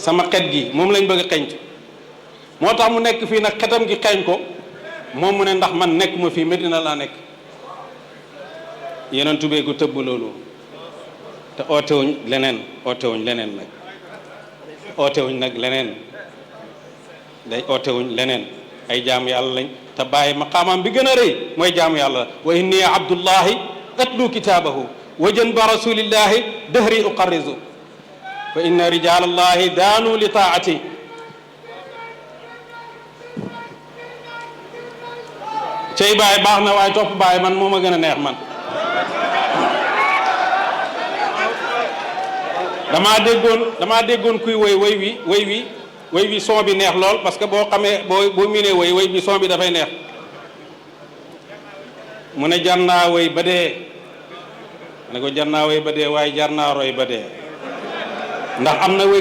sama xet gi moom lañ bëgg a xeeñtu moo tax mu nekk fii nag xetam gi xeeñ ko moom mu ne ndax man nekkuma fii Medina laa nekk yeneen tubee gu tëbb loolu te ootewuñ leneen nag ootewuñ nag leneen day ootewuñ leneen ay jaamu yàlla lañ te bàyyi maqaamam bi gën a rëy mooy jaamu yàlla wa inni abdullahi atlu kitaabahu wa janba rasulillahi dahri uqarrizu fa inna rijalallahi daanu li taati cey bàyyi baax na waaye topp bàyyi man moo ma gën a neex man damaa déggoon kuy woy wi son bi neex lool parce que boo xamee boo miinee woy bi son bi dafay neex mu ne jar naa woy ba dee ne ko jar naa woy ba dee waaye jar naa roy ba dee ndax am na woy